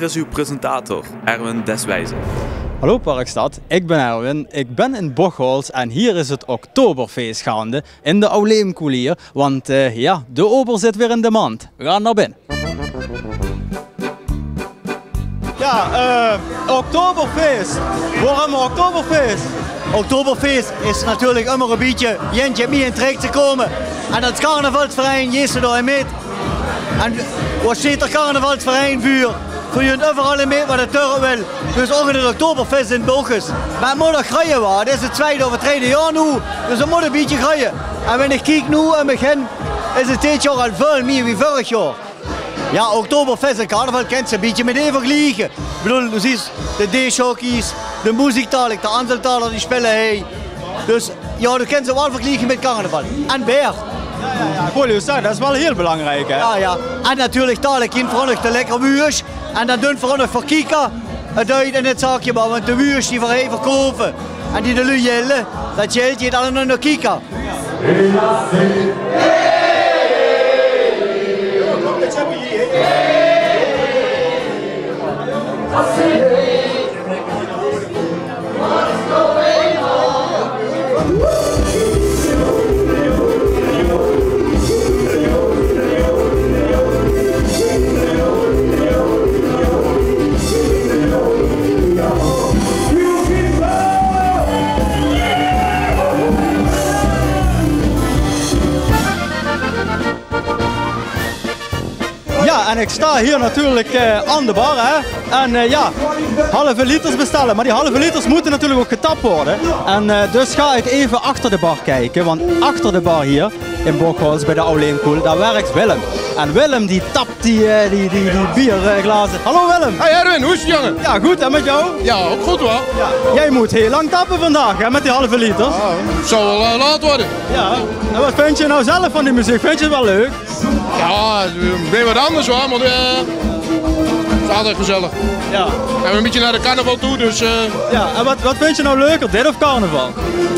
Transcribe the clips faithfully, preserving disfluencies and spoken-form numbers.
Is uw presentator, Erwin Deswijzen. Hallo Parkstad, ik ben Erwin, ik ben in Bocholt en hier is het Oktoberfeest gaande in de Auleemkoel hier. Want eh, ja, de ober zit weer in de mand. We gaan naar binnen. Ja, eh, Oktoberfeest. Waorum Oktoberfeest? Oktoberfeest is natuurlijk ummer e bietje jentje mie in trek te kómme. En dat carnavalsverein jeeste dao in mit. En waat steet d'r carnavalsverein vuur? Vuur junt uvveral in mit waat 't turk wil. Dus ouch in 't Oktoberfeest in Bochus. Mer 't mót ouch greuje, wa. 't Is 't twiede of 't derde jaor noe. Dus 't mót e bietje greuje. En wen ich kiek noe um mich hin, is 't dit jaor al väöl mie wie vörig jaor. Ja, Oktoberfest en carnaval kins se e bietje mit-ein vergelieke. Ich bedoel, doe zuus de discjockeys, de moeziek dalik, de Anseltaler die spille hei. Dus ja, doe kins se waal vergelieke mit carnaval. En beer. Ja, ja, ja. Goh, Leo, dat is wel heel belangrijk, hè? Ja, ja. En natuurlijk dalik hie veur óch de lekker wuursj. En dan doon veur óch veur Kika 't oet in 't zakje, want de wuursj die veur hei verkoupe en die de luuj jelle, dat jeld jeit allemaol nao Kika. Ja, en ik sta hier natuurlijk eh, aan de bar, hè. En eh, ja, halve liters bestellen. Maar die halve liters moeten natuurlijk ook getapt worden. En eh, dus ga ik even achter de bar kijken. Want achter de bar hier in Bocholt bij de Auleemkoel, daar werkt Willem. En Willem die tapt die, eh, die, die, die bierglazen. Hallo Willem. Hey Erwin, hoe is het, jongen? Ja, goed. En met jou? Ja, ook goed, hoor. Ja. Jij moet heel lang tappen vandaag, hè, met die halve liters. Ja, het zal wel eh, laat worden. Ja. En wat vind je nou zelf van die muziek? Vind je het wel leuk? Ja, weer wat anders, hoor, maar eh, het is altijd gezellig. Ja. En we een beetje naar de carnaval toe, dus eh, Ja, en wat, wat vind je nou leuker, dit of carnaval?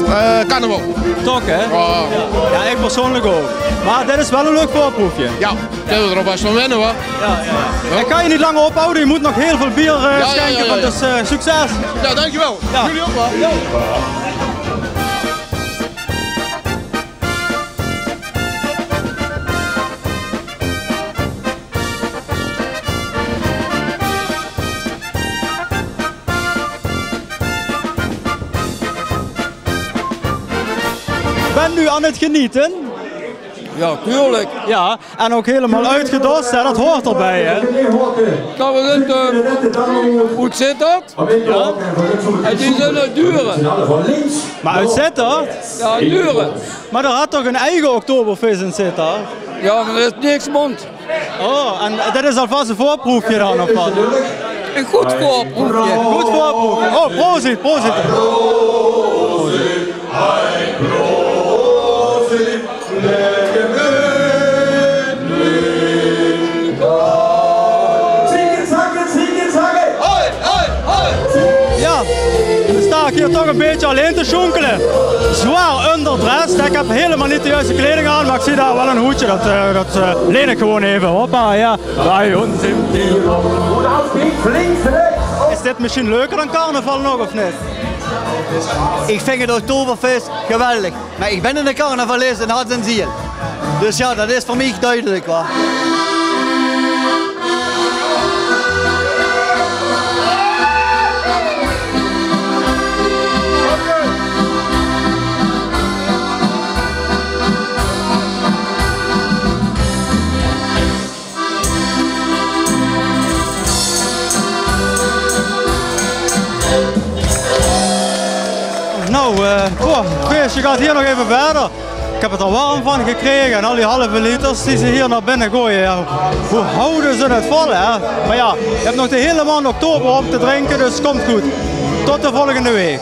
Eh, carnaval. Toch, hè? Ja. Ja, ik persoonlijk ook. Maar dit is wel een leuk voorproefje. Ja, ik wil er alvast van wennen, hoor. Ja, ja. En ik kan je niet langer ophouden, je moet nog heel veel bier eh, Ja, ja, schenken, ja, want ja. Dus eh, succes. Ja, dankjewel. Ja. Jullie ook, hoor. Bent u aan het genieten? Ja, tuurlijk. Ja, en ook helemaal uitgedost, hè? Dat hoort erbij, hè? Dat we dit, eh, hoe zit dat? Ja. En die zijn het dure. Maar uit Zitterd? Ja, dure. Maar er had toch een eigen Oktoberfest in Zitterd? Ja, maar er is niks mond. Oh, en dat is alvast een voorproefje dan, of wat? Een goed voorproefje. Goed voorproefje. Oh, prosit, prosit. Ja, dan sta ik hier toch een beetje alleen te sjoenkelen. Zwaar underdressed. Ik heb helemaal niet de juiste kleding aan, maar ik zie daar wel een hoedje. Dat, eh, dat eh, leen ik gewoon even. Hoppa, ja. Bij ons in Tirol. Is dit misschien leuker dan carnaval nog, of niet? Ik vind het Oktoberfest geweldig. Maar ik ben een carnavalist in hart en ziel. Dus ja, dat is voor mij duidelijk, wa. Nou, eh, oh, het feestje gaat hier nog even verder. Ik heb het er warm van gekregen en al die halve liters die ze hier naar binnen gooien. Ja. Hoe houden ze het vol, hè? Maar ja, je hebt nog de hele maand oktober om te drinken, dus komt goed. Tot de volgende week.